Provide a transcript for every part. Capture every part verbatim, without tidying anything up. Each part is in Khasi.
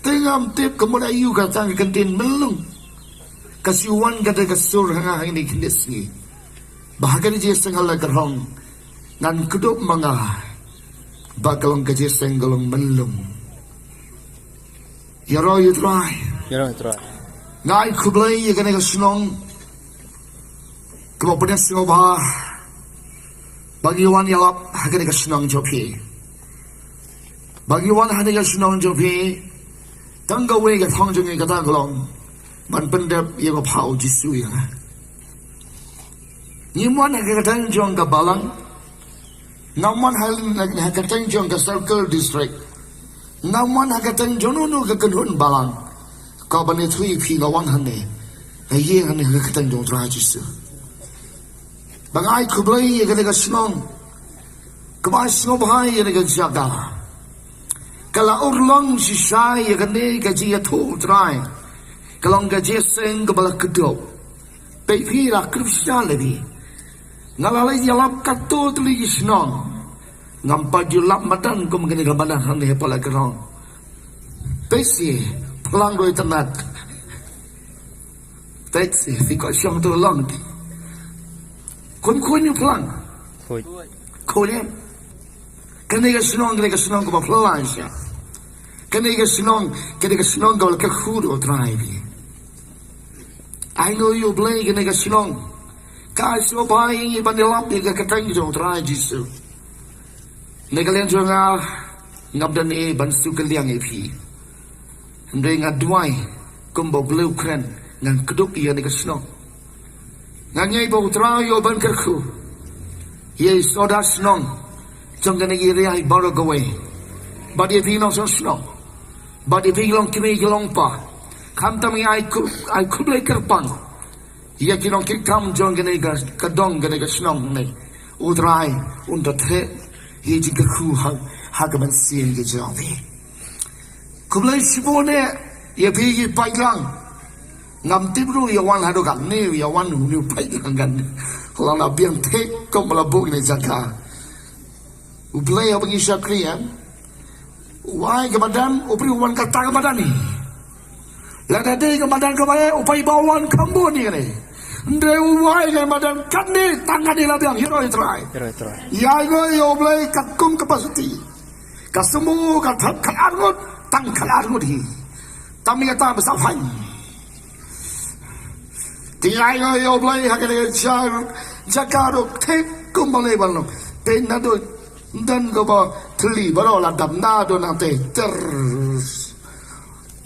Te ngam tip ka mut aïu ka tang ka ktien mynlong ka shu wan ka da ka sur ha nga ha kine ki khyndiat sngi. Ba ha kane ka jingseng ha la ka rong ngan kdup ma nga ba ka long ka jingseng ka long mynlong. Ïaroh ïa u Trai. Ïaroh ïa u Trai. Nga ai khublei ïa kane ka shnong kaba pynïasngewbha ba ngi wan ïalap ha kane ka shnong jong phi. Ba ngi wan ha kane ka shnong jong phi tang kawei ka thong jong ngi kata ka long ban pyndep ïa ka bynta u Jisu ïa nga. Ngim wan ha ka kyrteng jong ka balang. Ngam wan ha, ha, ha ka kyrteng jong ka circle district. Ngam wan ha ka kyrteng jong uno uno ka kynhun balang. Ka ban ïathuh ïa phi nga wan hangne. Nga ïeng hangne ha ka kyrteng jong u Trai Jisu. Ba nga ai khublei ïa kane ka shnong kaba sngewbha ïa kane ka jaka. Ka la urlong shisha ïa kane ka jingïathuh u Trai. Ka long ka jingseng kaba la kdup. Peit phi la kdup shisha lei phi. Nga la leit ïalap katto tylli ki shnong. Ngam pat ju lap madan kum kane ka madan hangne ha Palakrong. Peit shi phlang doi tnat. Peit shi phi kwah shong to long. Kum khuid ne phlang. Khuid. Khuid ne. Kane ka shnong, kane ka shnong kaba phlang sha. Kane ka shnong, kane ka shnong kaba la kyrkhu da u Trai phi. Ai nguh ïa u Blei kane ka shnong. Ka sngewbha ïa ngi ban ïalap ïa ka kyrteng jong u Trai Jisu. Na ka liang jong nga ngam don ei ban shu kylliang ïa phi. Hynrei nga duwai kumba u Blei u kren ngan kdup ïa kane ka shnong. Nga ngeit ba u Trai u ban kyrkhu ïa i sawdong shnong jong kane ka ri hi baroh kawei. Bad ïa phi nongshong shnong. Bad ïa phi ki long kmie ki long kpa. Khamtam ngi ai khublei kyrpang ïa ki nongkitkam jong kane ka dong kane ka shnong ne. U Trai un da theh ïa jingkyrkhu ha ka mynsiem ka jong phi. Khublei shibun ïa phi ki paidlang. Ngam tip ruh ïa wan haduh katne ïa wan une u paidlang kan. Lang na biang thik kum ba la buh ïa kane jaka. U Blei haba ngi shakri ïa u ai ka madan u briew wan kata ka madan hi. Lada dei ka madan kaba eh u paidbah wan kham bun ïa kane. Hynrei u ai ka madan katne tang katne la biang. Ïaroh ïa u Trai. Ïaroh ïa u Trai. Ïa ïa u Blei katkum ka capacity. Ka sumu ka thep khatar ngut tang khatar ngut hi. Tam ïa tam ba sa phan. Te ai nguh ïa u Blei ha kane ka jaka ruh thik kum ba lei ban long. Te naduh dang kaba thylli baroh la dap naduh nangtei ter.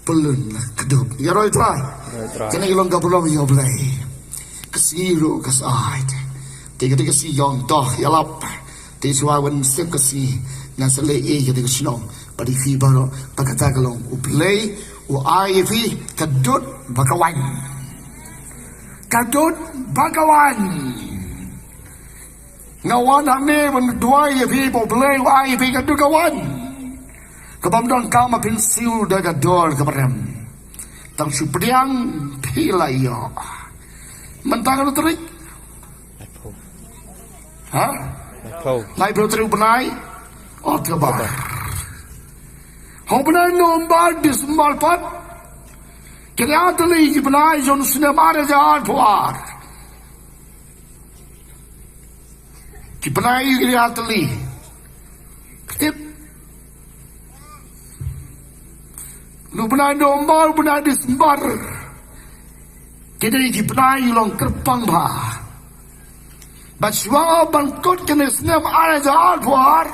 Pynlong kdup. Ïaroh ïa u Trai. Ïaroh ïa u Trai. Kane ka long ka burom ïa u Blei. Ka sngi ruh ka sait. Te kata ka sngi ïong doh ïalap. Te shuwa ban sep ka sngi ngan sa leh ïa kata ka shnong. Bad ïa phi baroh ba kata ka long u Blei u ai ïa phi ka dud ba ka wan. Ka dud ba ka wan. Nga wan hangne ban duwai ïa phi ba u Blei u ai ïa phi ka dud ka wan. Ka bym donkam ba phin siew da ka dor kaba rem. Tang shu pdiang phi la ïoh. Mynta ka tarik. Ha? Laiphew. Laiphew tarik u bnai October. Ha u bnai November, December pat ki la ar tylli ki bnai jong u snem ar hajar arphew ar. Ki bnai ki la ar tylli. Tip. Na u bnai November, u bnai December. Ki dei ki bnai long kyrpang bha. Bad shuwa ban kut kane snem ar hajar arphew ar.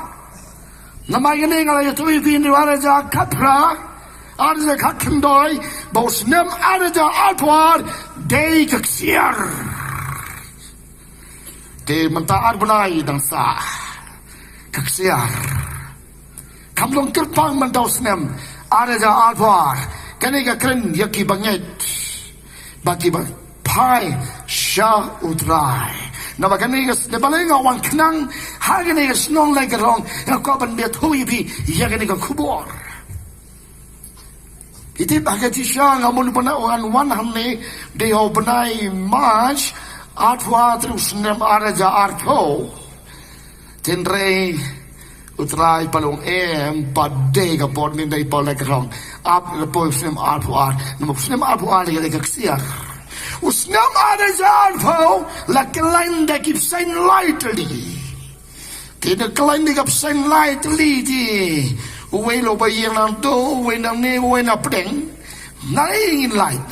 Namar kane nga la ïathuh ïa phi na u ar hajar khatphra, ar hajar khatkhyndai, ba u snem ar hajar arphew ar dei ka ksiar. Te mynta ar bnai dang sah ka ksiar. Kam long kyrpang mynta u snem ar hajar arphew ar. Kane ka kren ïa ki bangeit bad ki ba phai sha u Trai. Naba kane ka snem balei nga wan khnang ha kane ka shnong Laitjyrngam, nga kwah ban ïathuh ïa phi ïa kane ka khubor. Phi tip ha ka jingshisha nga mut ban wan hangne dei ha u bnai March arphew ar tarik u snem ar hajar arphew. Hynrei U Trai u la ong em, pat dei ka por, mynta pat leit ka rong. Ap, la poi u snem arphew ar. Namar u snem arphew ar ka dei ka ksiar. U snem ar hajar arphew la khlaiñ da ki bseiñ lai tylli. Te da khlaiñ da ki bseiñ lai tylli te, uwei la ba ïeng nangto, uwei nangne, uwei na pdeng. Nangno ngin lait?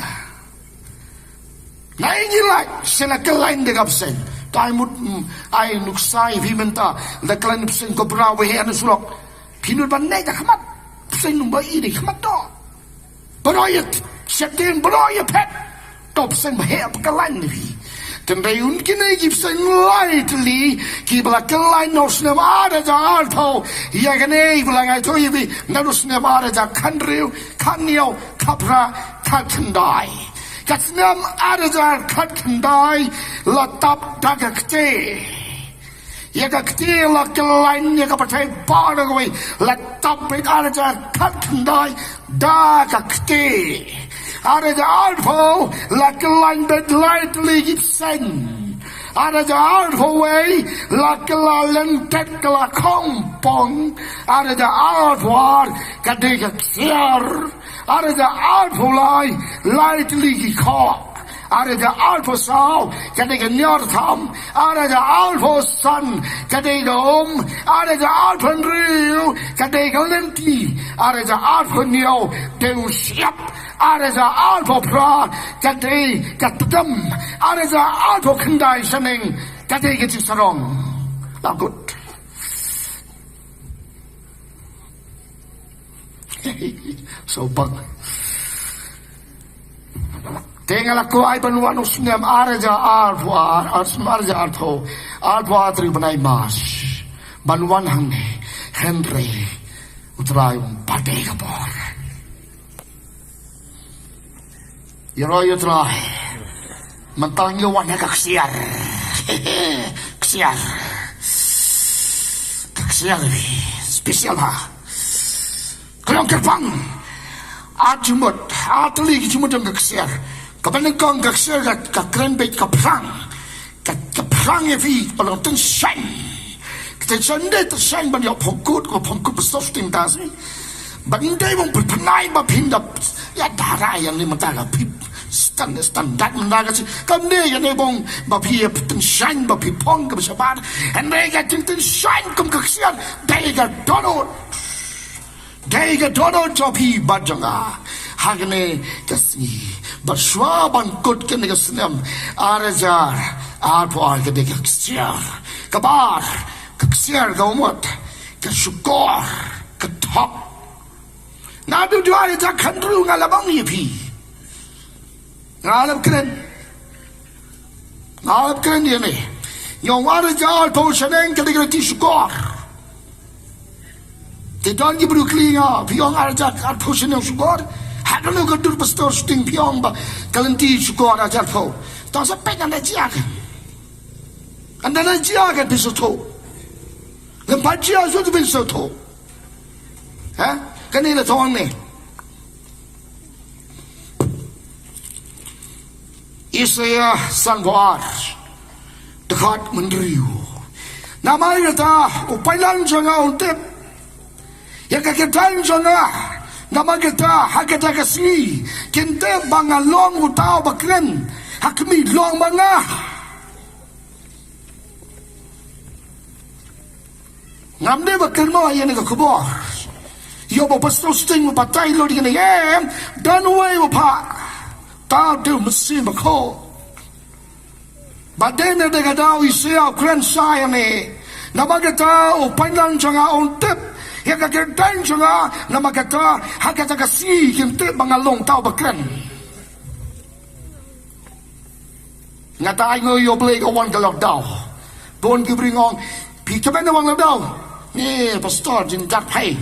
Nangno ngin lait? Shen la khlaiñ da ki bseiñ. Te ai mut, mm, ai nuksa ïa phi mynta, la khlaiñ bseiñ Cobra uwei ha na surok. Phi nud ban neh da khmat. Bseiñ num ba i da khmat to. Baroh ïa sheptieng, baroh ïa phet. To bseiñ ba heh ba khlaiñ na phi. Te hynrei un kine ki bseiñ lai tylli kiba la khlaiñ na u snem ar hajar arphew, ïa kine ba la ngai to ïa phi, na u snem ar hajar khathynriew, khathynñiew, khatphra, khatkhyndai. Ka snem ar hajar khatkhyndai la tap da ka kti. Ïa ka kti la khlaiñ ïa ka pyrthei baroh kawei, la tap beit ar hajar khatkhyndai da ka kti. Ar hajar arphew la khlaiñ beit lai tylli ki bseiñ. Ar hajar arphew wei la kylla lyndet, kylla khongpong. Ar hajar arphew ar ka dei ka ksiar. Ar hajar arphew lai, lai tylli ki khoh. Ar hajar arphew saw ka dei ka ñiar tham. Ar hajar arphew san ka dei ka um. Ar hajar arphew hynriew ka dei ka lynti. Ar hajar arphew hynñiew dei u shyiap. Ar hajar arphew phra ka dei ka tdem. Ar hajar arphew khyndai shaneng ka dei ka jingsarong. Langkut. Sopang. Te nga la kwah ban wan u snem ar hajar arphew ar, ar snem ar hajar arphew, arphew ar tarik bnai March. Ban wan hangne, hynrei u Trai u ong pat dei ka por. Ïaroh ïa u Trai. Mynta ngi wan ha ka ksiar. Ksiar. Ka ksiar special ha. Ka long kyrpang. Ar jingmut, ar tylli ki jingmut jong ka ksiar. Kaba nyngkong ka ksiar ka, ka kren beit ka phrang. Ka, ka phrang ïa phi, ba long tyngshaiñ. Ka tyngshaiñ, ym dei tyngshaiñ ban ïoh phong kut, ko phong kut ba soft tyngshaiñ. Ba ym dei ban pynpynai ba phin da ïa dara ïa ne mynta ka phi stan, standard mynta ka shi. Kam dei ïa ne ban ba phi ïa tyngshaiñ ba phi phong kaba shabar. Hynrei ka jingtyngshaiñ kum ka ksiar, dei ka dohnud. Dei ka dohnud jong phi bad jong nga. Ha kane ka sngi. Bad shuwa ban kut kane ka snem. Ar hajar arphew ar ka dei ka ksiar. Kaba ar, ka ksiar ka ummat. Ka shukor, ka thok. Naduh ar hajar khathynriew nga la ong ïa phi. Nga la kren. Nga la kren ïa ne. Ïa u ar hajar arphew shaneng ka dei ka lynti shukor. Te don ki briew kylli nga, phi ong ar hajar arphew shaneng shukor. Ha kano ka dur pastor shooting phi ong ba ka lynti shukor ar hajar arphew. Tang sa peit ynda jia ka. Ynda la jia ka phi sngewthuh. Lem pat jia sngewthuh phin sngewthuh. Ha? Kane la thong ne. Isaïah sanphew ar. Dkhot hynriew. Namar kata, u paidlang jong nga un tip ïa ka kyrdan jong nga. Namar kata, ha kata ka sngi, kin tip ba nga long uta uba kren ha khmih, long ma nga. Ngam dei ba kynmaw ïa kane ka khubor. Ïoh ba pastor sting ba batai lo di kane em. Don uwei uba phah. Tang dei u Mynsiem Bakhuid. Ba dei na kata ka daw Isaïah u kren sa ïa kane. Namar kata u paidlang jong nga un tip ïa ka kyrdan jong nga. Namar kata ha kata ka sngi kin tip ba nga long uta uba kren. Nga ta ai ngoi ïa U Blei ka wan ka lockdown. Bun ki briew ong, phi kmen wan lockdown. Ni pastor jin dak phai.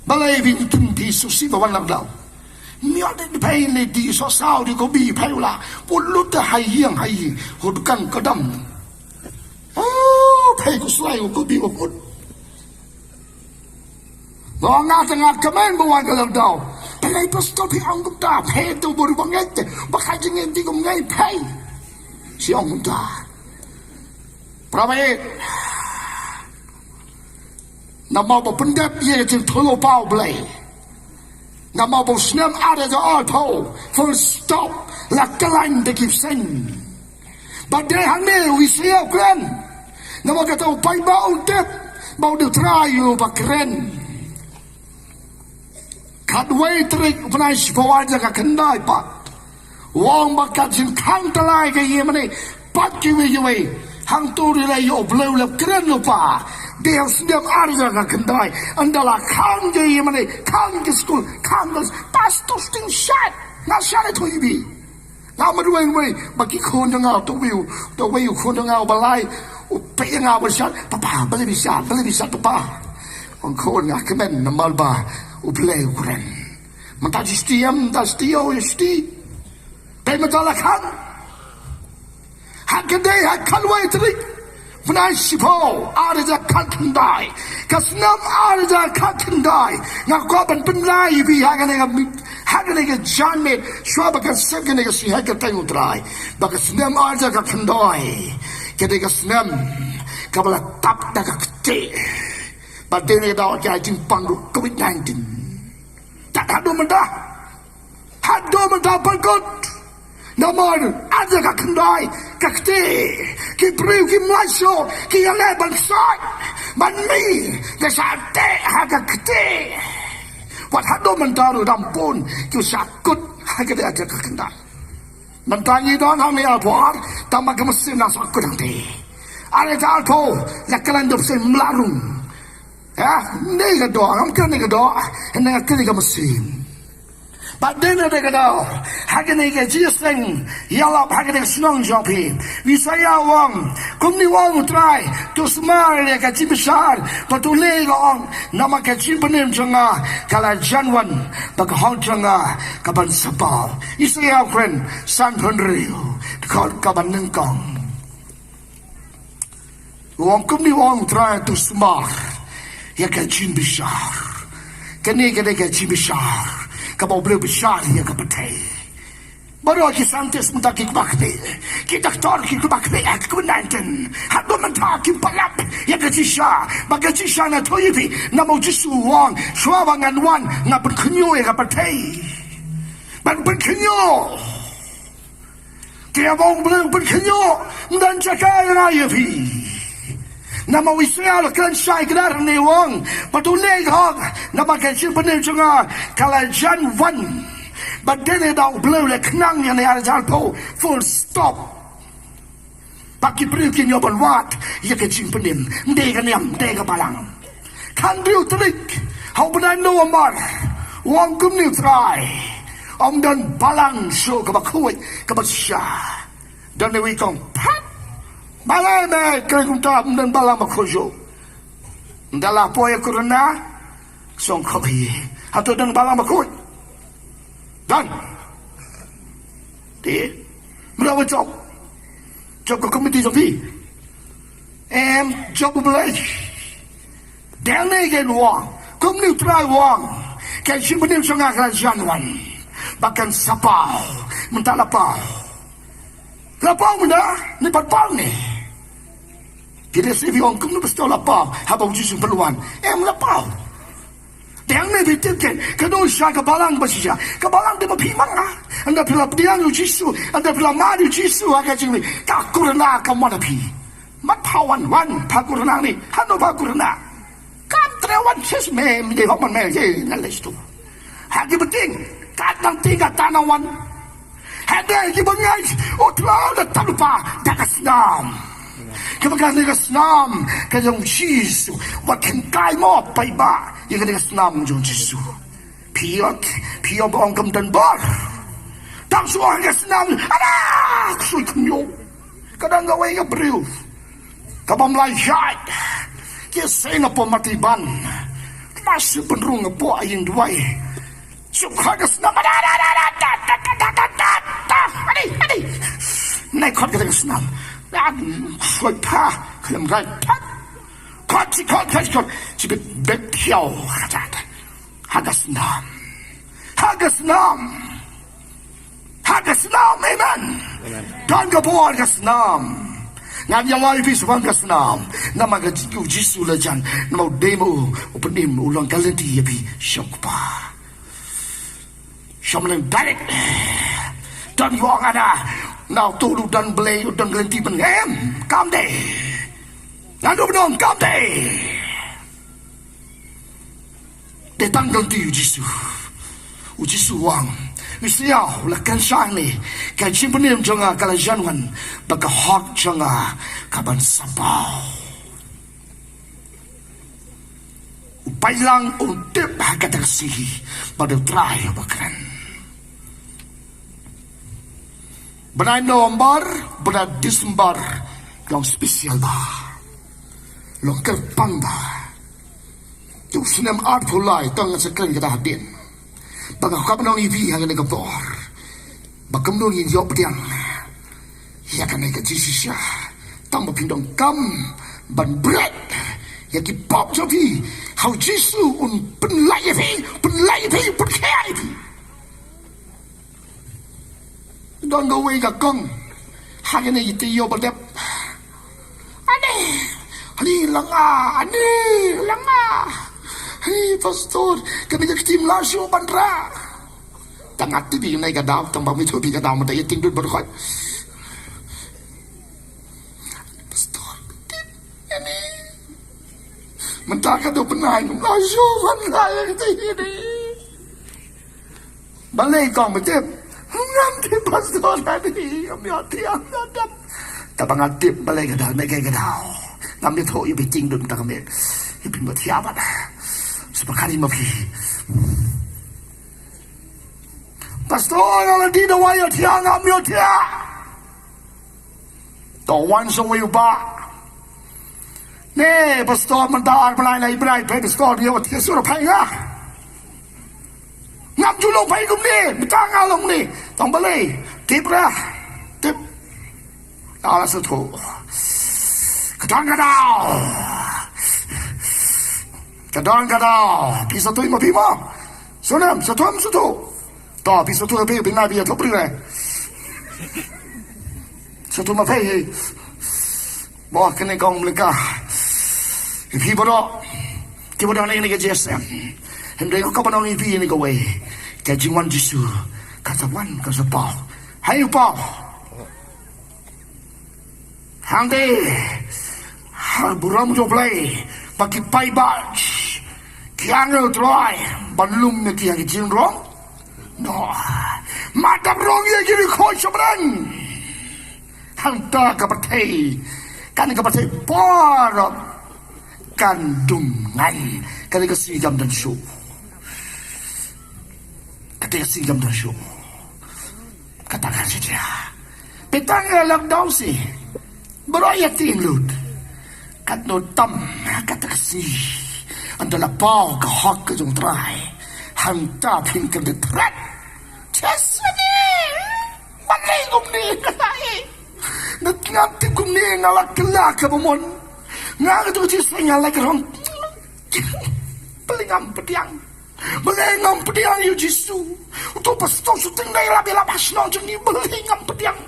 Balei phi kum phi sngewsih ba wan lockdown. Miat de phai ne di so saw di ko bi phai u la. Put lut te hai ïing hai ïing. Hut kan ka dam. Oh, phai ku slai u ko bi u kut. Ba nga te nga kmen ba wan ka lockdown. Balei pastor phi ong kumta, phi tu baru ba ngai te, ba ka jingim di kum ngai phi. Shi ong kumta. Prabait. Namar ba pyndep ïa ka jingthullupa U Blei. Namar ba u snem ar hajar arphew, full stop, la khlaiñ da ki bseiñ. Bad dei hangne u Isaïah u kren. Namar kata u paidbah u tip ba u dei u Trai uba kren. Khatwei tarik u bnai shiphew ar hajar khyndai pat. U ong ba ka jingkhang tyllai ka ïing mane pat kiwei kiwei. Hangto ruh la ïoh u Blei u la kren lypa. Dei ha u snem ar hajar khyndai. Ynda la khang ka ïing mane, khang ka skul, khang ka pastor sting shat. Nga shat ïa thoh ibi. Nga marwei wei ba ki khun jong nga, to wei, to wei u khun jong nga uba lai. U peit ïa nga ba shat, papa, balei phi shat, balei phi shat papa. Ong khun nga kmen namar ba U Blei u kren. Mynta jisti em, da jisti o, jisti. Te mynta la khang. Ha ka dei ha khatwei tarik. Bnai shiphew, ar hajar khatkhyndai. Ka snem ar hajar khatkhyndai. Nga kwah ban pynlait ïa phi ha kane ka mi-, ha kane ka janmiet. Shuwa ba kan sep kane ka sngi ha ka kyrteng U Trai. Ba ka snem ar hajar khatkhyndai. Ka dei ka snem. Kaba la tap da ka ktieh. Ba dei ne da ka jingpang ruh covid nineteen. Tad haduh mynta. Haduh mynta pat kut. Namar ar hajar khatkhyndai ka ktieh. Ki briew kim lah shuh, ki ïaleh ban sait. Ban mih, da sah teh ha ka ktieh. Wat haduh mynta ruh dang bun, ki sah kut ha ka dei ar hajar khatkhyndai. Mynta ngi don hangne ha Bor, tang ba ka mynsiem nang sah kut hangtei. Ar hajar arphew, la khlaiñ da u bseiñ mlarung. Ïa, ne ka doh, ngam kren ne ka doh, ne ka kren ne ka mynsiem. Bad dei na dei ka daw, ha kane ka jingïaseng ïalap ha kane ka shnong jong phi. U Isaïah u ong, kumne u ong U Trai, to sumar ïa ka jingbishar, bad to leh ïa ka, ong, namar ka jingpynim jong nga ka la jan wan, bad ka hok jong nga ka ban sa paw. Isaïah u kren sanphew hynriew, dkhot kaba nyngkong. U ong kumne u ong U Trai, to sumar ïa ka jingbishar. Kane ka dei ka jingbishar kaba U Blei u bishar ïa ka pyrthei. Baroh ki scientist mynta ki kynmaw kynmaw, ki doktor ki kynmaw kynmaw ïa ka covid nineteen. Haduh mynta kim pat lap ïa ka jingshisha. Bad ka jingshisha nga thoh ïa phi, namar U Jisu u ong, shuwa ba ngan wan, ngan pynkhynñiuh ïa ka pyrthei. Ban pynkhynñiuh. Te haba U Blei u pynkhynñiuh, ym don jaka ïa nga ïa phi. Namar u Isaïah u la kren shai kdar ne u ong, bad to leh ïa ka hok, namar ka jingpynim jong nga ka la jan wan. Bad dei ne da U Blei u la khnang ïa kane ar hajar arphew, full stop. Ba ki briew kin ïoh ban wad ïa ka jingpynim, ym dei ka niam, ym dei ka balang. Khathynriew tarik ha u bnai November, u ong kumne U Trai, ym don balang shuh kaba khuid kaba shisha. Don uwei u ong pat, balei me kren kumta, ym don balang ba khuid shuh? Ynda la poi ïa ka corona, sngewkhop hi. Hato don balang ba khuid? Don. Te mra ba jop, jop ka komiti jong phi? Em, jop U Blei. Dang ne ka ong, kumne U Trai u ong, ka jingpynim jong nga ka la jan wan, ba kan sa paw. Mynta la paw. La paw mynta, ne pat paw ne? Ki leh sih phi ong kumno ba sdang la paw haba U Jisu u pynwan? Em, la paw. Dang ne phi tip, kane ka dei shisha ka balang ba shisha. Ka balang dei ma phi ma nga. Ynda phi la pdiang ïa U Jisu, ynda phi la mad ïa U Jisu ha ka jingmih, ka corona kam wan ha phi. Mat pha wan, wan pha corona ne, hano pha corona? Kam treh wan shisha me, me dei hok man me, ye, nga leh shuh. Ha ki bteng, kat nang tieng kat nang wan. Hynrei kiba ngeit, u tla da tang lypa da ka snam. Kaba kane ka snam ka jong U Jisu. Wat kheiñ kai mo paidbah ïa kane ka snam jong U Jisu. Phi ïoh, phi ïoh ba ong kam don bor. Tang shuh ka snam, anak shuh khynñiuh. Ka dang kawei ka briew. Ka bym la ïaid. Ki seng hapoh Matiban. Tma shu pynrung hapoh ïing duwai. Shu khot ka snam. Da, da, da. Adi, adi. Nai khot ka snam. Da, khot pha. Khlem rai pha. Khot shi khot, khot shi khot. Shi bit, bit hiau. Da, da. Ha ka snam. Ha ka snam. Ha ka snam, amen. Amen. Don ka bor ka snam. Ngan ïa wai phi sha ban ka snam. Namar ka Jisu, Jisu la jan. Namar u dei ma u, u pynim, u long ka lynti ïa phi sha u Kpa. Sha u Mynneng direct. Don ïa nga na. Na u tu u don Blei, u don ka lynti ban ngam. Kam dei. Ngan u don kam dei. Te tang ka lynti u Jisu. U Jisu u ong, u Jisu u la kren shane, ka jingpynim jong nga ka la jan wan, ba ka hok jong nga ka ban sa paw. U pailang u tip ha kata ka sngi, ba u Trai u ba kren. Bnai November, bnai December, long special ba. Long kyrpang ba. Te u snem arphew lai, tang sa kren kata hadien. Ba nga kwah ban ong ïa phi ha kane ka por. Ba kumno ngin ïoh pdiang ïa kane ka jingshisha. Tang ba phin donkam ban bret ïa ki pop jong phi. Ha u Jisu un pynlait ïa phi, pynlait ïa phi, pynkhia ïa phi. Don kawei ka kong. Ha kane ïa te ïoh ba dep. Ani, ani langa, ani langa. Ani pastor, kane ka kti ym lah shuh ban rah. Tang nga tip ïa kane ka daw, tang ba me tip ïa ka daw, mynta ïa tieng dud bad khot. Pastor, tip, ani. Mynta ka dei u bnai, ym lah shuh ban rah ïa kti ani. Balei kong ba tip? Ngam tip pastor ani, ngam ïoh thiah, ngam tip. Tang ba nga tip balei ka daw, ne ka daw. Ngam ïoh thoh ïa phi tieng dud mynta ka miet. Ïa phi ba thiah bad. Shu ba kari ma phi. Pastor, nga la dih dawai ïoh thiah, ngam ïoh thiah. To wan sa wei u bah. Ne, pastor, mynta ar bnai lai bnai, peit pastor, ïa wat thiah shuh, peit nga. Ngam ju long peit kumne, mynta nga long ne. Tang balei, tip ra, tip. Ala sngewthuh. Ka don ka daw. Ka don ka daw. Phi sngewthuh ma phi mo. Sngewthuh, sngewthuh, sngewthuh. To, phi sngewthuh phi, phi nai phi ïathuh briew eh. Sngewthuh ma phi. Mo kane kong Mlika. Phi baroh. Ki baroh ne ne ka J S M. Hynrei ka baroh ne phi ne kawei. Ka jingwan Jisu. Ka sa wan, ka sa paw. Hai u paw. Hangta ha burom jong U Blei ba ki paidbah, ki angel Trai ban lum ïa ki ha ki jingrong. Noh. Mada rong ïa ki ri khoi sha bneng. Hangta ka pyrthei, kane ka pyrthei baroh kan dum ngan. Kane ka sngi kam don shuh. Kane ka sngi kam don shuh. Kata ka jia. Phi tang ïa lockdown seh. Baroh ïa tieng lut. Katno tam kata ka sngi. Ynda la paw ka hok ka jong U Trai, hangta phin kynduh thret. Chesane. Balei kumne kata eh. Nga tip kumne nga la kylla kaba mon. Nga ka tu ka jingïaseng nga la ka rong. Balei ngam pdiang. Balei ngam pdiang ïa u Jisu. Uto pastor shooting dei la bela ba shnong jong ngi, balei ngam pdiang.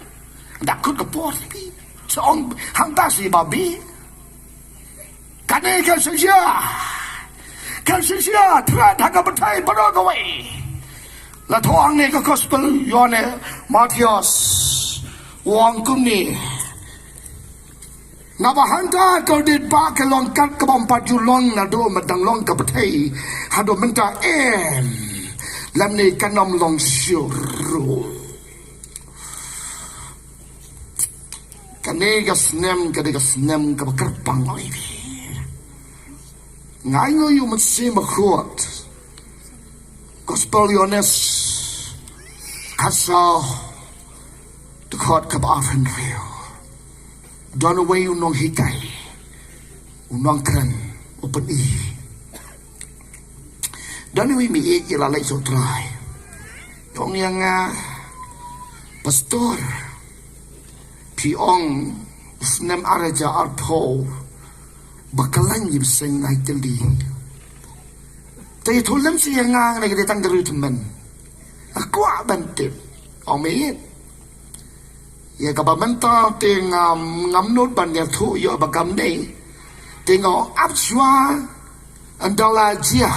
Da kut ka por phi. Sa ong hangta shi babi. Kane ka shisha. Ka shisha thra da ka pyrthei baroh kawei. La thoh hangne ka gospel Ïoannis, Mathaios. U ong kumne. Naba hangta ka dei ba ka long kat kaba ym pat ju long naduh ba dang long ka pyrthei haduh mynta em. Lymne kan ym long shuh ruh. Kane ka snem ka dei ka snem kaba kyrpang oi. Nga ainguh ïa u Mynsiem Bakhuid. Gospel Ïoannis khatsaw, dkhot kaba arphew hynriew. Don uwei u nonghikai, u nongkren, u pyni. Don uwei u mih ïa la leit sha U Trai. U ong ïa nga, Pastor, phi ong snem ar hajar arphew ba ka lain jingïaseng ngai tylli. Te ïathuh lem seh ïa nga, nga dei tang ka riewtymmen. Nga kwah ban tip. Ong mei. Ïa kaba mynta te ngam, ngam nud ban ïathuh ïa ba kam ne. Te nga ong ap shuwa ynda la jia.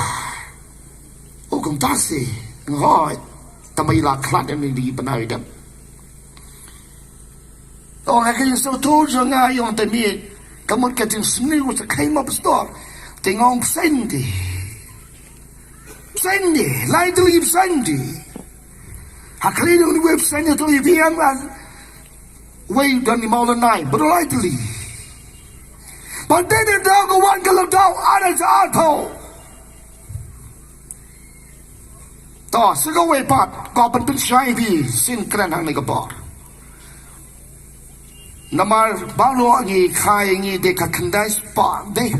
O kumta si. Nga ong hooid. Tang ba i la khlad ïa ngi da ki bnai dang. Ong ha ka jingsngewthuh jong nga ïa ong te mih. Ka mut ka jingsniew sa khlem ma pastor. Te nga ong pseiñ te. Pseiñ te. Lai tylli pseiñ te. Ha khlieh dang ni wei pseiñ te to i biang an. Wei don ni mawlynnai, ba don lai tylli. Ba dei ne daw ka wan ka la daw, ar hajar arphew. To, sa kawei pat, ko ban pynshai phi, sien kren hangne ka por. Namar baroh ngi kha ïa ngi da ka khyndai spah, dei.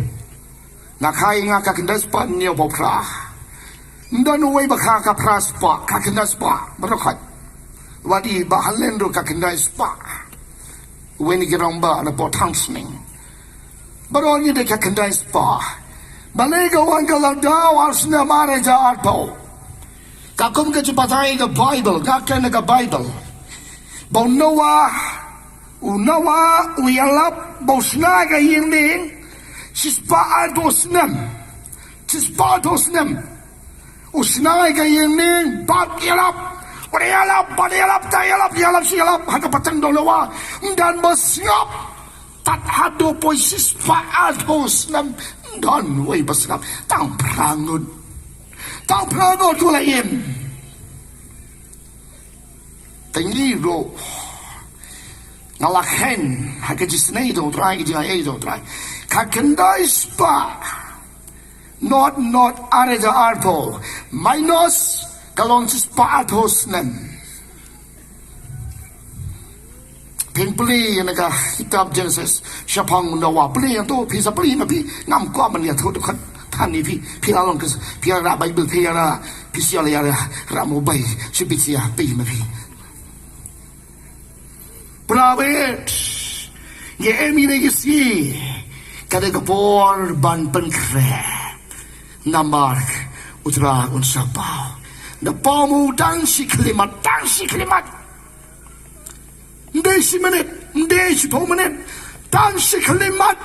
Nga kha ïa nga ka khyndai spah hynñiew phew phra. Ym don uwei ba kha ka phra spah, ka khyndai spah, baroh khoit. Wat i Bah Halen ruh ka khyndai spah. Uwei na ki rangbah na Port Townsend. Baroh ngi da ka khyndai spah. Balei ka wan ka la daw ar snem ar hajar arphew. Ka kum ka jingbatai ka Baibl, nga kren na ka Baibl. Ba u Noah, u Noah, u ïalap, ba u shna ka ïing ding, shispah arphew snem. Shispah arphew snem. U shna ka ïing ding, bad ïalap. Bad ïalap, bad ïalap, da ïalap, ïalap, shi ïalap, ha ka pateng dong Noah. Ym don ba sngap. Tad haduh poi shispah arphew snem. Ym don uwei ba sngap. Tang phra ngut. Tang phra ngut u la im. Te ngi ruh. Nga la khein, ha ka jisnei jong u Trai, ka jingai jong u Trai. Ka khyndai spah. Not, not, ar hajar arphew. Minus, ka long shispah arphew snem. Phin pule ïa na ka kitab Genesis, shaphang u Noah, pule ïa to, phi sa pule ma phi, ngam kwah ban ïathuh dkhot than ïa phi, phi la long Khris, phi la rah Baibl, phi la rah, phi sa la ïa rah, rah mobile, shu phi sa ïa phi ma phi. Prabet, ngi im ïa kine ki sngi, ka dei ka por ban pynkhreh, namar u Trai un sa paw. Da paw mo tang shi khyllipmat, tang shi khyllipmat. Ym dei shi minit, ym dei shiphew minit, tang shi khyllipmat.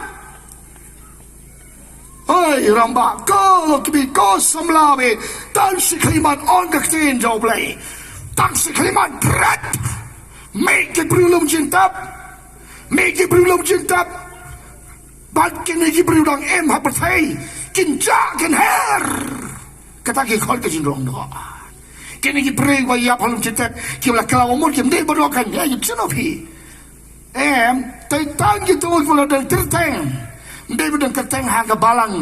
Oi, rangbah, ko lok kmie, ko samla beit, tang shi khyllipmat, ong ka ktien jong U Blei. Tang shi khyllipmat, bret. Mih ki briew lum jingtep. Mih ki briew lum jingtep. Bad kine ki briew dang im ha pyrthei, kin jah, kin her. Kata ki khot ka jingrong noh. Kine ki briew ba ïap ha lum jingtep, ki ba la kylla umur, kim dei ba donkam, ïa, ïa, kin noh phi. Em, tang kito ki ba la don kyrteng. Ym dei ba don kyrteng ha ka balang.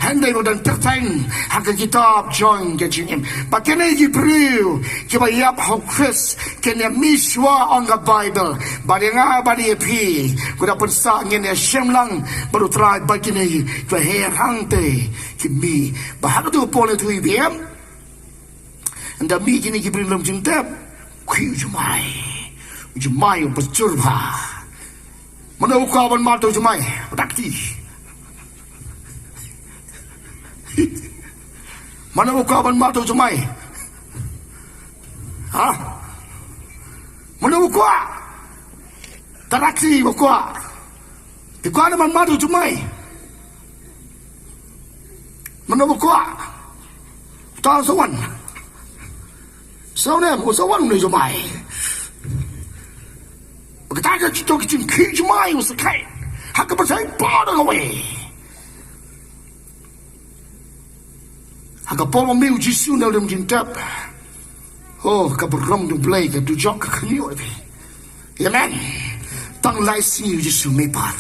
Hynrei ba don kyrteng ha ka kitab jong ka jingim. Bad kine ki briew ki ba ïap ha U Khrist, kin ïa mih shuwa, ong ka Baibl. Bad ïa nga bad ïa phi, ko da pynsah, ngin ïa shim lang bad U Trai bad kine ki ba her hangtei ki mih. Ba ha kato ka por leh thui bym. Ynda mih kine ki briew lum jingtep, khie u jumai. U jumai u pynjur bha. Mano u kwah ban mad u jumai? Dak ti. Mano u kwah ban mad u jumai? Ha? Mano u kwah? Dak ti u kwah. Te kwah ne ban mad u jumai? Mano ba kwah? Uta u sa wan. Sa wan em, u sa wan une u jumai. Ba kata ka jingthoh ka jingkhie jumai u sa kheit. Ha kaba sa ïa pynpaw da kawei. Ha ka por ba mih u Jisu na lum jingtep. Oh, ka burom U Blei ka dujok ka khynñiuh ïa phi. Amen. Tang lai sngi u Jisu mih pat.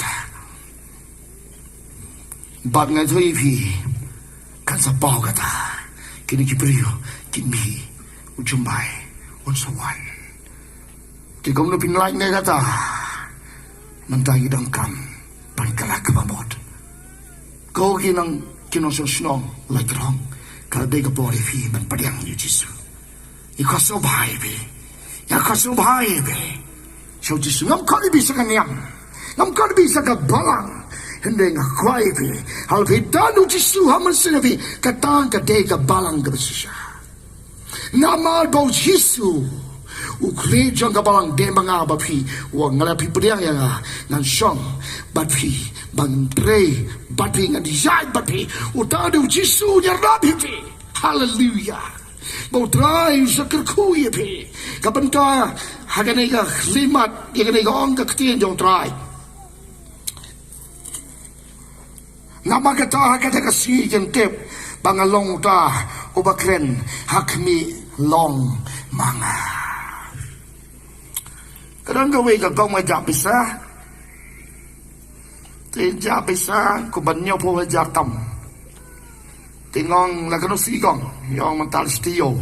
Bad nga ïathuh ïa phi, kan sa paw kata. Kine ki briew kin mih, u jumai un sa wan. Te kumno phin lait ne kata? Mynta ngi donkam ban kylla kaba mut. Ko ki nong, ki nongshong shnong, la jrong. Ka dei ka por ïa phi ban pdiang ïa u Jisu. Ïa ka sngewbha ïa phi. Ïa ka sngewbha ïa phi. Sha u Jisu, ngam kwah ïa phi sa ka niam. Ngam kwah ïa phi sa ka balang. Hynrei nga kwah ïa phi. Haba phi don u Jisu ha mynsiem phi, kata ka dei ka balang kaba shisha. Namar ba u Jisu U khlieh jong ka balang dei ma nga bad phi. Wat nga la phi pdiang ïa nga, ngan shong bad phi, ban trei bad phi, ngan ïaid bad phi. Uta u dei u Jisu u ïarap ïa phi. Haleluia. Ba U Trai u sa kyrkhu ïa phi. Ka bynta ha kane ka khlieh mat, ïa kane ka ong ka ktien jong U Trai. Namar kata ha kata ka sngi kin tip ba nga long uta uba kren ha khmih long ma nga. Ka don kawei ka kong ba jah pisa. Te jah pisa kumba hynñiewphew hajar tam. Te nga ong la kano si kong, ïa ong mynta la shu tip ïa u.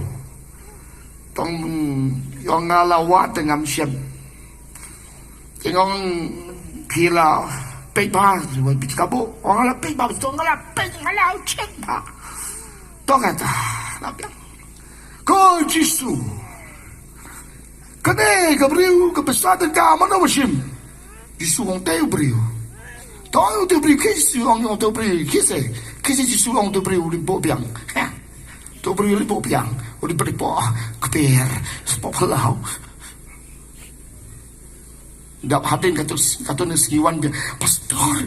Tang ïa ong nga la wad te ngam shym. Te nga ong phi la peit bha, wan peit ka bo. Ong nga la peit bha, to nga la peit, nga la check bha. To kata la biang. Ko Jisu. Kane ka briew ka pisa tyngka mano ba shim. Jisu ong te u briew. To ong te u briew, ki Jisu ong, ong te u briew, ki se. Ki se Jisu ong te u briew u dei bok biang. Ha. Te u briew u dei bok biang. U dei bok kper. Spok phalau. Dap hadien katto, katto ne sngi wan biang. Pastor,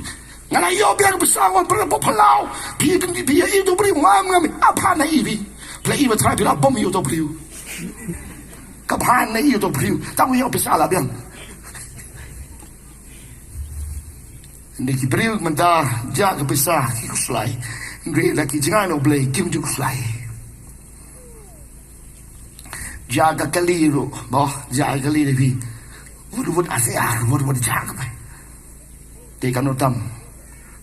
nga la ïoh biang pisa wan pyrshah pop phalau. Phi kan di phi ïa i to briew ngam ngam. Apa na i phi. Pla i ba trai phi la bom ïa to briew. Ka bha na i to briew. Tang ïoh pisa la biang. Ni ki briew mynta jah ka pisa ki khuslai. Ngri la ki jngai no Blei kim ju khuslai. Jah ka kali ruh, boh, jah ka kali da phi. Wut wut asiar, wut wut jah ka bai. Te ka no tam,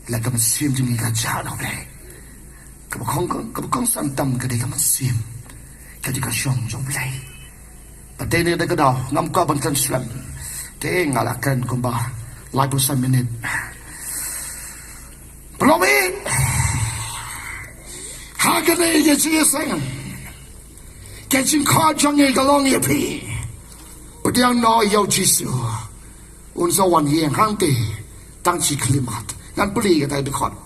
la ka mynsiem jong ngi ka jah na U Blei. Ka ba kong, ka ba kongsan tam ka dei ka mynsiem. Ka dei ka shong jong U Blei. Ba te ne da ka daw, ngam kwah ban kren slem. Te nga la kren kumba laiphew san minit. Pynlong ïa ha kane ka jingïaseng. Ka jingkhot jong ngi ka long ïa phi. Pdiang noh ïa U Jisu. Un sa wan ïeng hangtei. Tang shi khlieh mat. Ngan pule ïa kata ka dkhot.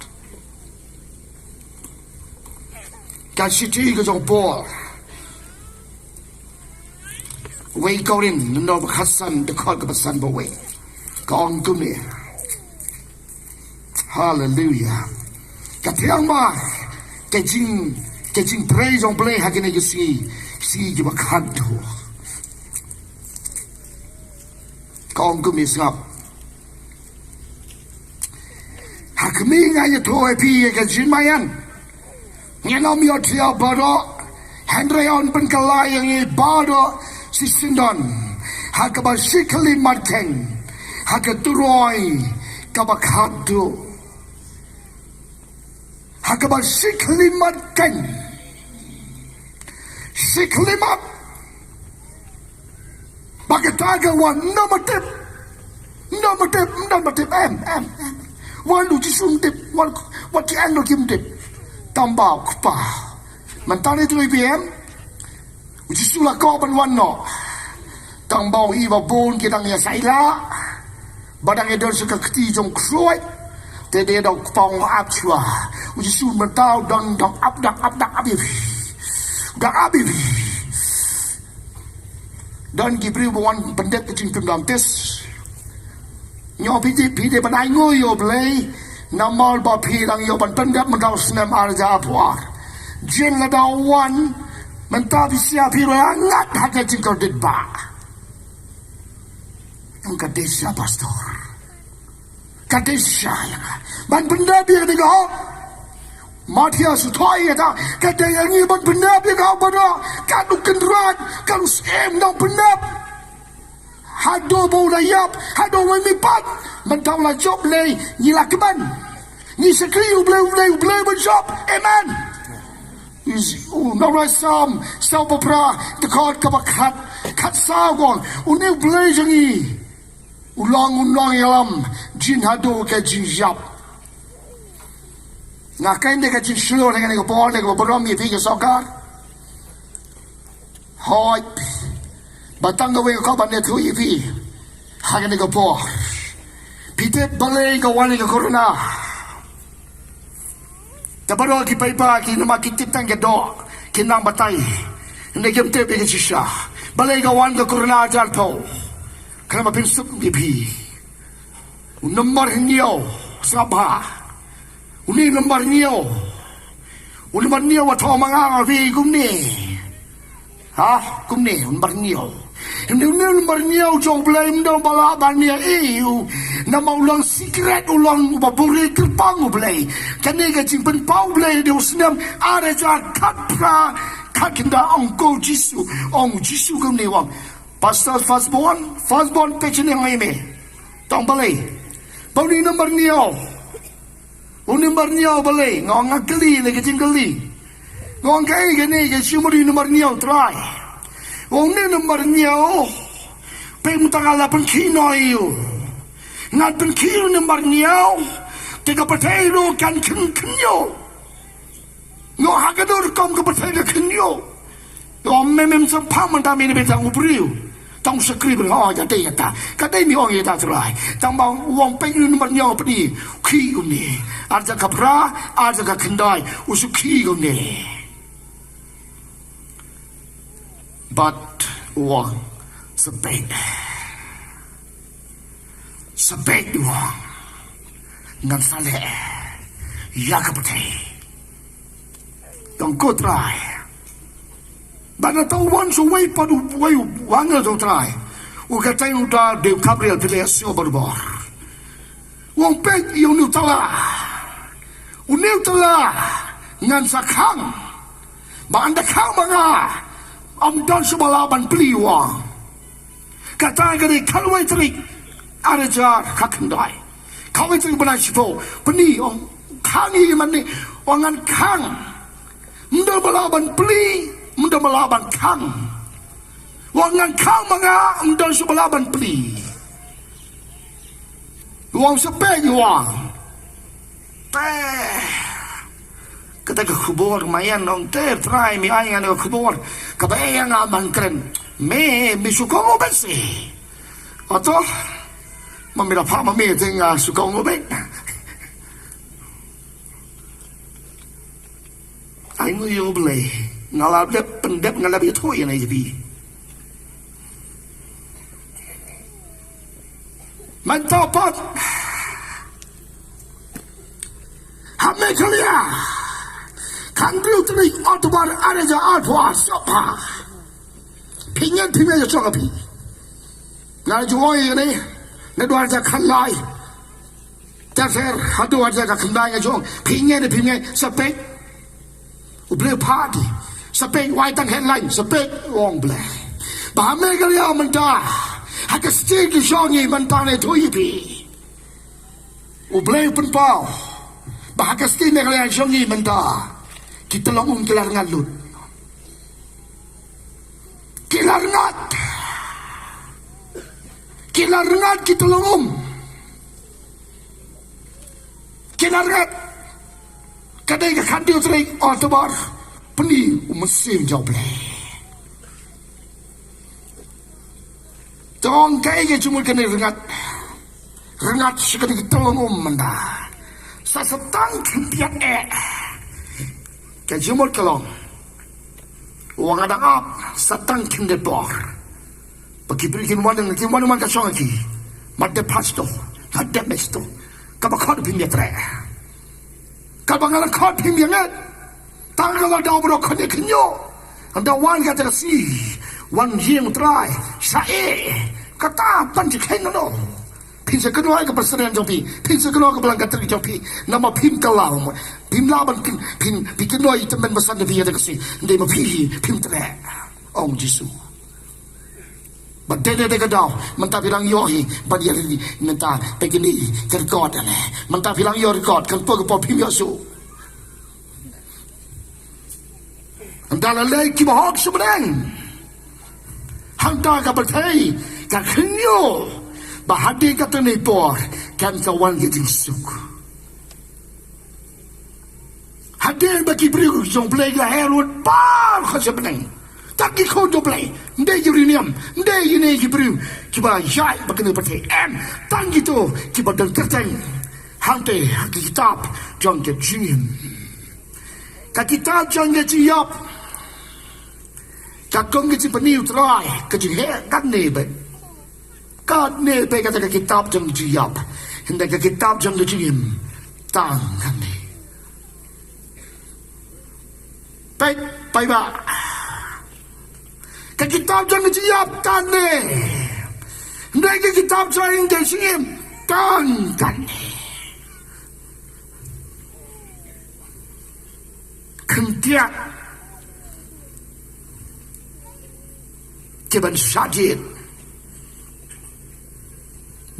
Ka shithi ka jong u Paul. Wei Korinth, lynnong ba khatsan, dkhot kaba san bawei. Ka ong kumne. Haleluia. Ka thiang ba ka jing, ka jingtrei jong U Blei ha kine ki sngi, sngi kiba khatduh. Ka ong kumne, sngap. Ha khmih nga ïathuh ïa phi ïa ka jingmaïan. Ngin ym ïohthiah baroh, hynrei yn pynkylla ïa ngi baroh shisyndon ha kaba shi khlieh mat keiñ, ha ka turoi kaba khatduh. Ha kaba shi khlieh mat keiñ. Shi khlieh mat. Ba kata ka wan, ym don ba tip. Ym don ba tip, ym don ba tip, em, em, em. Wan U Jisu ym tip, wan, wan ki angel kim tip. Tang ba u Kpa. Mynta ne tu i bi em. U Jisu la koh ban wan noh. Tang ba u i ba bun ki dang ïa saila. Ba dang ïa don sa ka kti jong u ksuid. Te dei da u Kpa u ap shuwa. U Jisu mynta u dang, dang ap, dang ap, dang ap ïa phi. Dang ap ïa phi. Don ki briew ba wan pyndep ka jingpynbaptis. Ñiew phi dei, phi dei ban ainguh ïa U Blei. Namar ba phi dang ïoh ban pyndep mynta u snem ar hajar arphew ar. Jin lada u wan mynta phi sha phi la ngat ha ka jingkordit ba. Ong ka dei sha pastor. Ka dei sha ïa nga ban pyndep ïa kane ka hok. Matthias u thoh ïa kata, ka dei ïa ngi ban pyndep ïa ka hok ba dei ka dei u Kynrad, ka dei u Syiem, nang pyndep. Haduh ba u la ïap, haduh ba u mih pat, mynta u la jop Blei, ngi la kmen. Ngi shakri ïa U Blei, U Blei, U Blei ban jop. Amen. Is, u nongrwai Salm, saw phew phra, dkhot kaba khat, khatsaw ka ong, une U Blei jong ngi. U long, u long ïalam, jin haduh ka jingïap. Nga kren da ka jingshlur, da kane ka por, da kaba burom ïa phi ka sorkar. Hooid. Ba tang kawei ka khubor ban ïathuh ïa phi. Ha kane ka por. Phi tip balei ka wan ïa ka corona. Te baroh ki paidbah ki namar ki tip tang ka doh, ki nang batai. Hynrei kim tip ïa ka shisha. Balei ka wan ka corona jar thaw? Kane ma phin suk di phi. U number hynñiew, sngap bha. Une number hynñiew. U number hynñiew wa thaw ma nga nga phi kumne. Ha, kumne, u number hynñiew. Une, une number hynñiew jong Blei ym don ba lah ban ïa ei u. Namar u long secret, u long uba buhrieh kyrpang u Blei. Kane ka jingpynpaw u Blei ha u snem ar hajar khatphra khatkhyndai, ong ko Jisu, ong Jisu kumne u ong. Pastor firstborn, firstborn peit shane ong ei me. Tang balei? Ba une number hynñiew. Une number hynñiew balei? Nga ong nga kylli lei ka jingkylli. Nga ong kaei kane ka jingmut une number hynñiew Trai. Nga ong une number hynñiew. Peit mynta nga la pynkhih noh ïa u. Ngan pynkhih une number hynñiew. Te ka pyrthei ruh kan khyn khynñiuh. Nga ong ha kano rukom ka pyrthei ka khynñiuh? Nga ong me mem sngewthuh mynta me ne me tang u briew. Tang u shakri briew, nga ong ïa dei ïa ta. Ka dei me ong ïa ta Trai. Tang ba u ong peit une number hynñiew peit une. Khih une. Ar hajar khatphra, ar hajar khatkhyndai. U shu khih une. Bad u ong sa peit. Sa peit u ong. Ngan sa leh ïa ka pyrthei. Tang ko Trai. Bad nangta u wan shuwa pat uwei u angel jong u Trai. U kata u da dei u Gabriel phi leh shuwa barabor. U ong peit ïa une u tala. Une u tala ngan sa khang. Ba ynda khang ma nga ym don shuh ba lah ban plie u ong. Kata ka dei khatwei tarik ar hajar khatkhyndai. Khatwei tarik bnai shiphew. Pynban ong khang hi mane ong ngan khang. Ym don ba lah ban plie, ym don ba lah ban khang. Ong ngan khang ma nga, ym don shuh ba lah ban plie. Ong sa peit ïa u ong. Te. Kata ka khubor ma ïa nong te Trai me ai ngan ka khubor. Kaba ïa nga man kren. Me, me shu kohnguh beit seh. Ato. Ma me da phah ma me te nga shu kohnguh beit. Ai nguh ïa u Blei. Nga la dep pyndep nga la ïathuh ïa nga ïa phi. Mynta pat ha Meghalaya khathynriew tarik October ar hajar arphew ar sngap bha. Phi ngeit phi me ïa shong phi. Nga ju ong ïa ne ne dwar ja khanlai. Ter ter haduh ar hajar khatkhyndai nga jong phi ngeit ne phim ngeit sa peit. U Blei phah di sa peit, wai tang headline sa peit, ong Blei. Ba ha Meghalaya mynta ha ka state ka jong ngi mynta ne thui phi. U Blei u pynpaw ba ha ka state Meghalaya jong ngi mynta ki tyllong um ki la rngat lut. Ki la rngat. Ki la rngat ki tyllong um. Ki la rngat. Ka dei ka khathynriew tarik October. Pyni u mynsiem jong U Blei. Tang kaei ka jingmut kane rngat. Rngat sha kane ka tyllong um mynta. Sa sa tang khyndiat eh. Ka jingmut ka long. Wa nga dang ap sa tang khyndiat por. Ba ki briew kin wan, kin wan man ka shong ki. Mat dep pastor, mat dep pastor. Kaba khot phim ïa treh. Kaba nga la khot phim ïa ngeit. Tang ka la daw bro khot ïa khynñiuh. Ynda wan ka jaka si. Wan ïing Trai. Sa eh. Kata pan ji khen no. Phin sa kynnoh ka president jong phi. Phin sa kynnoh ka balang ka tri jong phi. Namar phim ka la. Phim la ban phin, phin, phin kynnoh ïa tymmen basan da phi ïa ka si. Ndei ma phi phim treh. Ong Jisu. Ba dei dei ka daw mynta phi dang ïoh hi ban ïa ri mynta phi kini ka record ne mynta phi dang ïoh record kan pok pok phim ïoh su. Ynda la lei kiba hok shu bneng hangta ka pyrthei ka khynñiuh ba hadien kata ne por kan ka wan ka jingsuk. Hadien ba ki briew jong Blei ki la her lut baroh sha bneng. Tang ki khun jong Blei, ym dei ki riewniam, ym dei kine ki briew kiba ïaid ba kane pyrthei, em, tang kito kiba don kyrteng hangte ha ki kitab jong ka jingim. Ka kitab jong ka jingïap. Ka kong ka jingpyni u Trai, ka jingheh katne beit. Katne beit kata ka kitab jong ka jingïap. Hynrei ka kitab jong ka jingim tang katne. Peit, peit ba. Ka kitab jong ka jingïap katne. Hynrei ka kitab jong ka jingim tang katne. Khyndiat ki ban shah jied.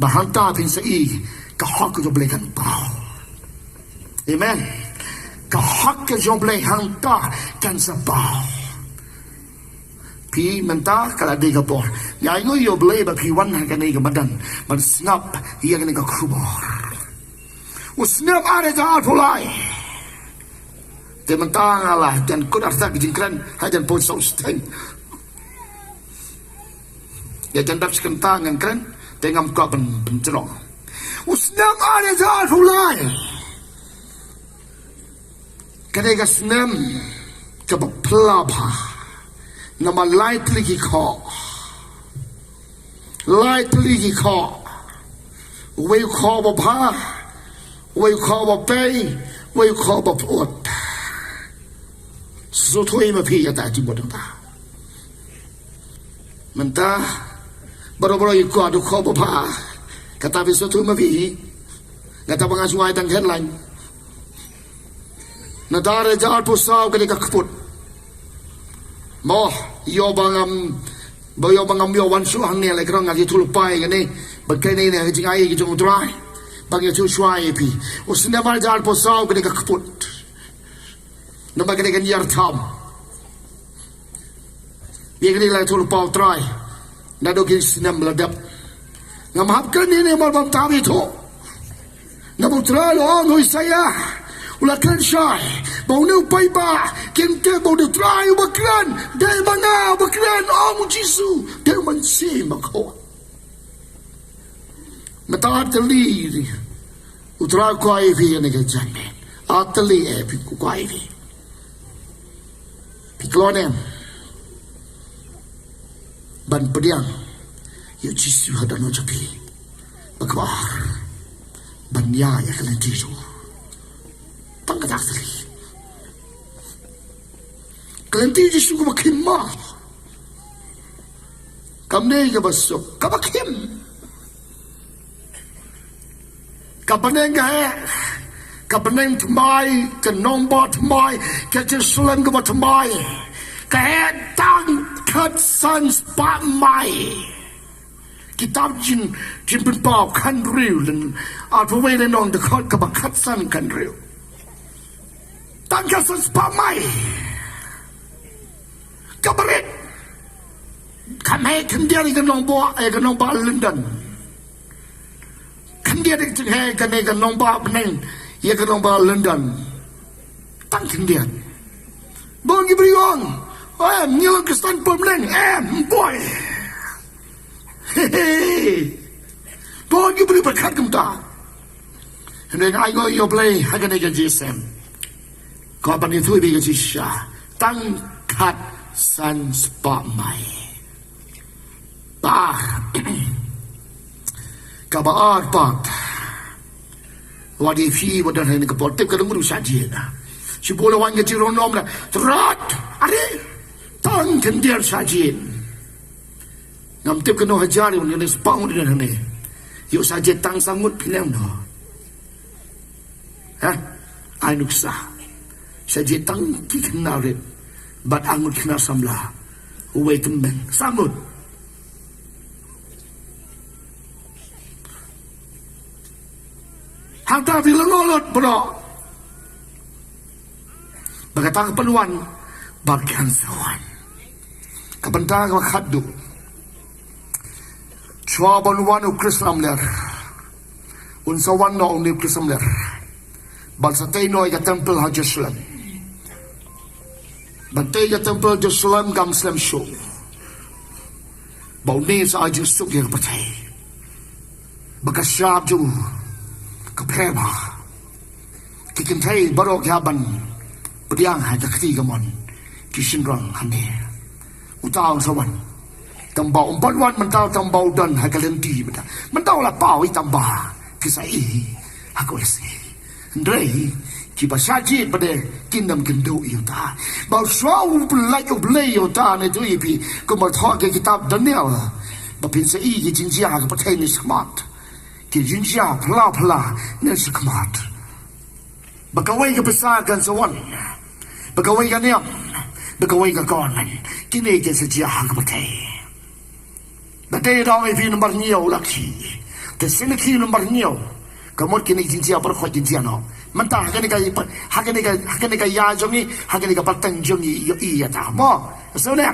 Ba hangta phin sa ïohi ka hok ka jong U Blei kan paw. Amen. Ka hok ka jong U Blei hangta kan sa paw. Phi mynta ka la dei ka por. Nga ainguh ïa U Blei ba phi wan ha kane ka madan ban sngap ïa kane ka khubor. U snem ar hajar arphew lai. Te mynta nga la jan kut artat ka jingkren, ha jan poi saw siteng. Ïa jan dap shi kynta ngan kren, te ngam kwah ban, ban jrong. U snem ar hajar arphew lai. Ka dei ka snem kaba phylla bha. Namar lai tylli ki khoh. Lai tylli ki khoh. Uwei u khoh ba bha. Uwei u khoh ba pei. Uwei u khoh ba pyut. Sngewthuh ïa ma phi ïa kata jingmut nangta. Mynta baroh baroh ïa u khoh, u khoh ba bha. Kata phi sngewthuh ma phi. Kata ba nga shu ai tang headline. Na ar hajar arphew saw ka dei ka kput. Mo, ïoh ba ngam, ba ïoh ba ngam ïoh wan shuh hangne, la ka rong nga ïathuh lypa ïa kane. Ba kane ne ka jingai ka jong U Trai. Ba nga ïathuh shuwa ïa phi. U snem ar hajar arphew saw ka dei ka kput. Namar ka dei ka ñiar tham. Ïa kane la ïathuh lypa U Trai. Naduh ki snem la dep. Ngam hap kren ïa kane namar bym tam ïathuh. Namar U Trai u la ong ha u Isaïah. U la kren shai. Ba une u paidbah kin tip ba une U Trai uba kren. Dei ma nga uba kren, ong U Jisu. Dei u Mynsiem Bakhuid. Mynta ar tylli. U Trai u kwah ïa phi ïa kane ka janmiet. Ar tylli eh phi, u kwah ïa phi. Phi kloi ne em ban pdiang ïa U Jisu ha dohnud jong phi? Ba kaba ar, ban ïaid ïa ka lynti jong u. Tang kata ar tylli. Ka lynti Jisu kaba khim ma. Kam dei kaba suk, kaba khim. Ka bneng ka heh, ka bneng thymmai, ka nongbah thymmai, ka Jerusalem kaba thymmai. Ka heh tang khatsan spah mai. Kitab Jing, Jingpynpaw khathynriew lynnong, arphew wei lynnong, dkhot kaba khatsan khathynriew. Tang khatsan spah mai. Kaba rit. Kam heh khyndiat ïa ka nongbah, ïa ka nongbah London. Khyndiat ïa ka jingheh kane ka nongbah bneng ïa ka nongbah London. Tang khyndiat. Bun ki briew ong, "Em, ngi long Khristan pynbneng." Em, boi. He he. Bun ki briew pyrkhat kumta. Hynrei nga ainguh ïa U Blei ha kane ka jingïaseng. Ka ban ïathuh ïa ka jingshisha. Tang khatsan spah mai. Ba. Kaba ar pat. Wat ïa phi wat don ha kane ka por, tip ka dang mut u shah jied. Shibun la wan ka jingrong nym da. Trat. Are. Tang khyndiat shah jied. Ngam tip kano hajar ïa u, ïa une spah ngut ïa une. Ïa u shah jied tang san ngut phi ïohi no. Ha? Ai nuksa. Shah jied tang ki khynnah rit. Bad ar ngut khynnah samla. Uwei tymmen. San ngut. Hangta phi lyngngoh lut bro. Ba kata ka pynwan ba kan sa wan. Ka bynta kaba khatduh. Shuwa ban wan u Khrist lamler. Un sa wan noh une u Khrist lamler. Ban sa tei noh ïa ka templ ha Jerusalem. Ban tei ïa ka templ Jerusalem kam slem shuh. Ba une sa ai jingsuk ïa ka pyrthei. Ba ka shap jong u ka pher bha. Ki kynthei baroh ki hap ban pdiang ha ka kti kamon. Ki shynrang hangne. Uta u sa wan. Tang ba um pat wan mynta, tang ba u don ha ka lynti mynta. Mynta u la paw ïa i tang ba ki sa i ha ka wei sngi. Hynrei kiba shah jied pat de kin ym kynduh ïa uta. Ba u shuwa u pyllait U Blei ïa uta, ne tu ïa phi, kumba thoh ha ka kitab Daniel, ba phin sa i ki jingjia ha ka pyrthei ne shakhmat. Ki jingjia phylla phylla ne shakhmat. Ba kawei ka pisa kan sa wan, ba kawei ka niam, ba kawei ka government. Kine ki sa jia ha ka pyrthei. Ba te dang ïa phi nambar hynñiew la ki. Te sien ki nambar hynñiew. Ka mut kine ki jingjia baroh ki jia noh. Mynta ha kane ka, ha kane ka, ha kane ka ïa jong ngi, ha kane ka pateng jong ngi, ïa, ïa ta mo. So ne.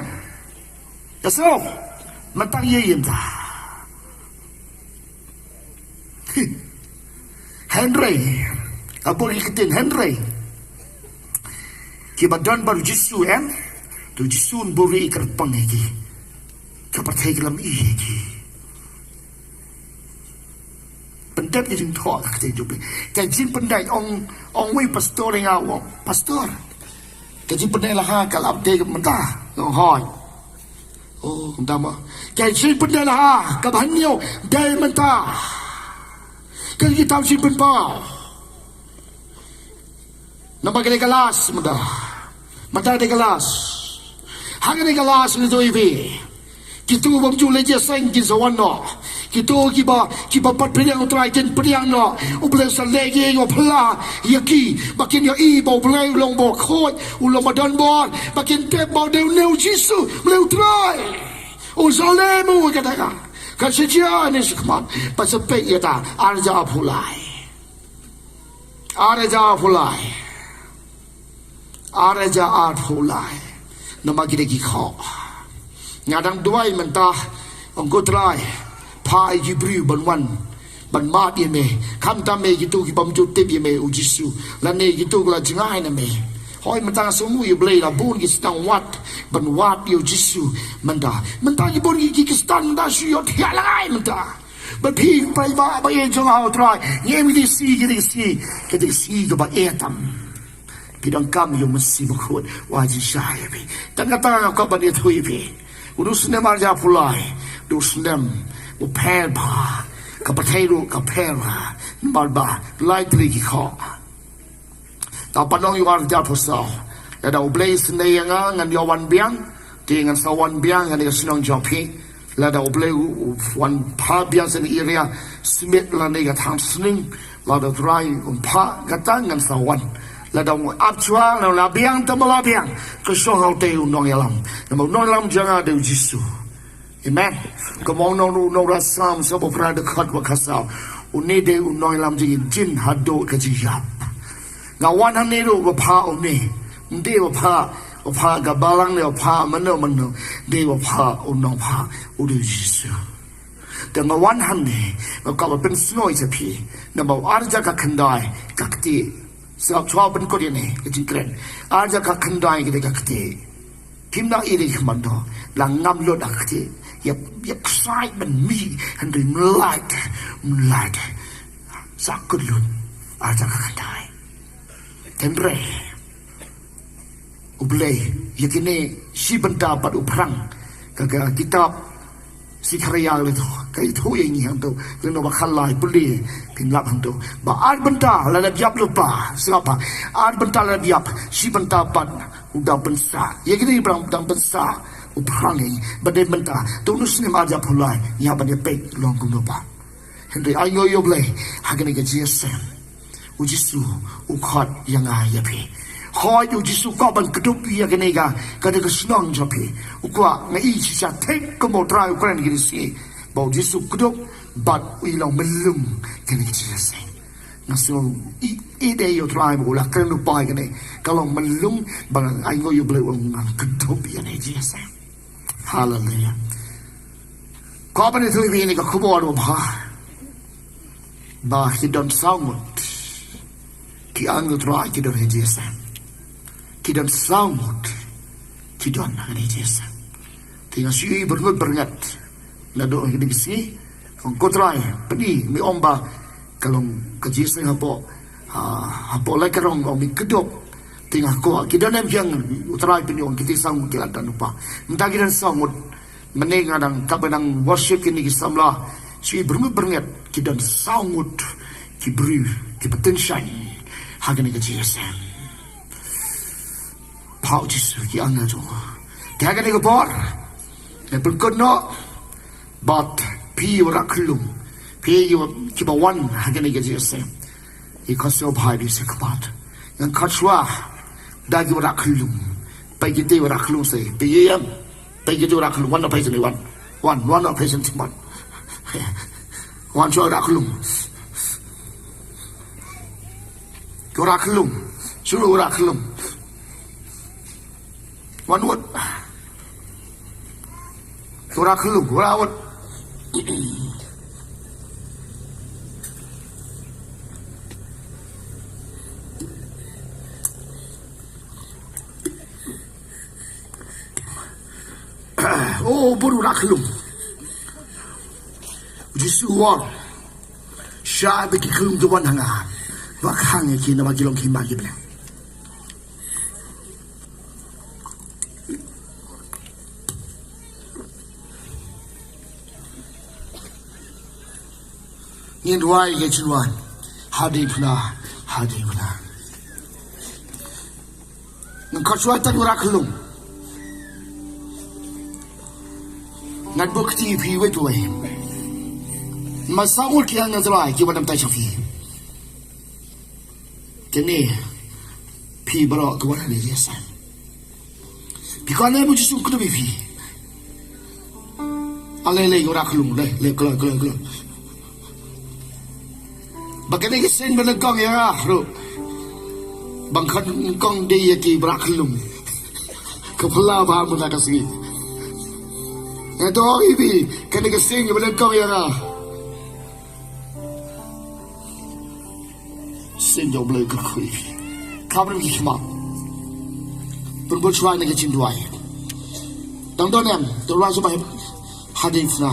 Ka so. Mynta ïa ïa ta. Hynrei, abo ki ktien hynrei, kiba don bad U Jisu, em, to U Jisu un buhrieh kyrpang ïa ki. Ka pyrthei ka lam ïa ki. Pyndep ki jingthoh ka ktien jong U Blei. Ka jingpyndait, ong, ong wei pastor ïa nga, ong pastor, ka jingpyndait la ha ka lap dei mynta? Ong hooid. Oh, mynta mo. Ka jingpyndait la ha kaba hynñiew dei mynta. Ka kitab Jingpynpaw. Namar ka dei ka last mynta. Mynta dei ka last. Ha ka dei ka last, ngi ïathuh ïa phi. Kito bym ju leit jingïaseng kin sa wan noh. Kito kiba, kiba pat pdiang U Trai kin pdiang noh. U Blei sa leh ïing, u phylla ïa ki ba kin ïohi ba U Blei u long ba khuid, u long ba don bor, ba kin tip ba u dei une U Jisu, une U Trai. U sa leh mo kata ka. Kan sa jia ne shakhmat, ba sa peit ïa ta, ar hajar arphew lai. Ar hajar arphew lai. Ar hajar arphew lai. Namar ki dei ki khoh. Nga dang duwai mynta, ong ko Trai, phah ïa ki briew ban wan, ban mad ïa me. Khamtam ïa kito ki bym ju tip ïa me U Jisu, lane kito ki la jngai na me. Hooid, mynta nga sngew ïa U Blei la bun ki sdang wad, ban wad ïa U Jisu mynta. Mynta ki bun ki, ki, ki sdang mynta shu ïohthiah lyngai mynta. Ba phi paidbah ba ïeit jong nga, ko Trai, ngi im ki dei shi, ki dei shi, ki dei shi kaba ïeit tam. Phi donkam ïa U Mynsiem Bakhuid, wat jia ïa phi. Tang kata nga kwah ban ïathuh ïa phi. U snem ar hajar arphew lai u dei u snem u pher bha. Ka pyrthei ruh ka pher bha. Namar ba lai tylli ki khoh. Nga pan ong ïa u ar hajar arphew saw, lada U Blei isynei ïa nga, ngan ïoh wan biang. Te ngan sa wan biang ha kane ka shnong jong phi. Lada U Blei u, u wan phah biang sha kane ka area Smit lane ka Thangsning, lada U Trai un phah kata ngan sa wan. Lada u ap shuwa, lada la biang, te ma la biang. Ka shong ha utei u nongïalam. Namar u nongïalam jong nga dei U Jisu. Amen. Kumba ong u nong, u nongrwai Salm sawphew phra, dkhot ba khatsaw. Une dei u nongïalam jong ngi, jin haduh ka jingïap. Nga wan hangne ruh ba phah une. Ym dei ba phah, ba phah ka balang ne ba phah mano mano. Dei ba phah u nongphah, u dei U Jisu. Te nga wan hangne, nga kwah ban pynsngew ïa phi. Namar u ar hajar khatkhyndai ka ktieh. Sngap, shuwa pynkut ïa kane ka jingkren. Ar hajar khatkhyndai ka dei ka ktieh. Phim nang ïa dei khmat noh, la ngam lut ha ka ktieh. Ïa, ïa ksai ban mih, hynrei ym lait, ym lait. Sa kut lut ar hajar khatkhyndai. Hynrei U Blei, ïa kine shi bynta pat u phrang. Ka, ka kitab Sekharïah la thoh, ka ïathuh ïa ngi hangto, lynnong ba khatlai, pule phin lap hangto. Ba ar bynta la dep ïap lypa, sngap bha. Ar bynta la dep ïap, shi bynta pat u dang pynsah. Ïa kine ba dang pynsah u phrang ïa ngi. Ba dei mynta, te une u snem ar hajar arphew lai, ngi hap ban ïa peit long kumno pat. Hynrei ainguh ïa U Blei, ha kane ka jingïaseng, U Jisu u khot ïa nga ïa phi. Hooid, U Jisu u kwah ban kdup ïa kane ka, kane ka shnong jong phi. U kwah, nga i shisha thik kumba U Trai u kren kine ki sngi, ba U Jisu u kdup bad u long myllung kane ka jingïaseng. Nga sngew i, i dei ïa U Trai ba u la kren lypa ïa kane. Ka long myllung ba nga ainguh ïa U Blei u ong ngan kdup ïa kane ka jingïaseng. Haleluia. Kwah ban ïathuh ïa phi kane ka khubor ba bha. Ba ki don saw ngut ki angel Trai ki don ha jingïaseng. Ki don saw ngut ki don ha jingïaseng. Te nga shu i berngut berngat. Naduh ha kine ki sngi, ong ko Trai, pyni, me ong ba ka long ka jingïaseng hapoh, ha, hapoh Laitkyrong, ong me kdup. Te nga kwah ki don em ki ong, U Trai pynïoh ong, kita saw ngut ki la don, u Pa. Mynta ki don saw ngut. Mynne nga dang, katba dang worship kine ki samla, shu byrngit byrngit, ki don saw ngut ki briew kiba tyngshaiñ ha kane ka G S M. Pa U Jisu, ki angel jong nga. Te ha kane ka por ngan pynkut noh bad phi ïa u rah khyllung, phi ïa kiba wan ha kane ka G S M. Ïa ka sngewbha ïa phi sha khmat. Ngan khot shuwa da ki u rah khyllung. Peit kita u rah khyllung, sa peit ïa, peit kita u rah khyllung. Wan na peit shane, wan. Wan, wan na peit shane, wan. Wan shuwa u rah khyllung. Ki u rah khyllung. Shu u rah khyllung. Wan wut. Ki u rah khyllung, u rah wut. O, bun u rah khyllung. U Jisu u ong, shah beit ki khyllung ki wan ha nga. Wat khang ïa ki, namar ki long ki hima ki Blei. Ngin duwai ïa ka jingwan. Hadien phna, hadien phna. Ngan khot shuwa ïa u rah khyllung. Ngan buh kti ïa phi wei pa wei. Namar saw ngut ki angel Trai kiba dang tai sha phi. Kine phi baroh kiba wan ha kane ka G S M. Phi kwah ne em U Jisu un kdup ïa phi? Ale, ale, u rah khyllung, ale, ale, kloi, kloi, kloi. Ba kane ka sien ba nyngkong ïa nga ruh ban khot nyngkong dei ïa ki u rah khyllung. Ka phylla bha mynta ka sngi. Nga ong ïa phi, kane ka sien ba nyngkong ïa nga. Sien jong U Blei kyrkhu ïa phi. Kham rim ki khmat. Pynbud shuwa na ka jingduwai. Dang don em, to duwai shuwa. Hadien phna.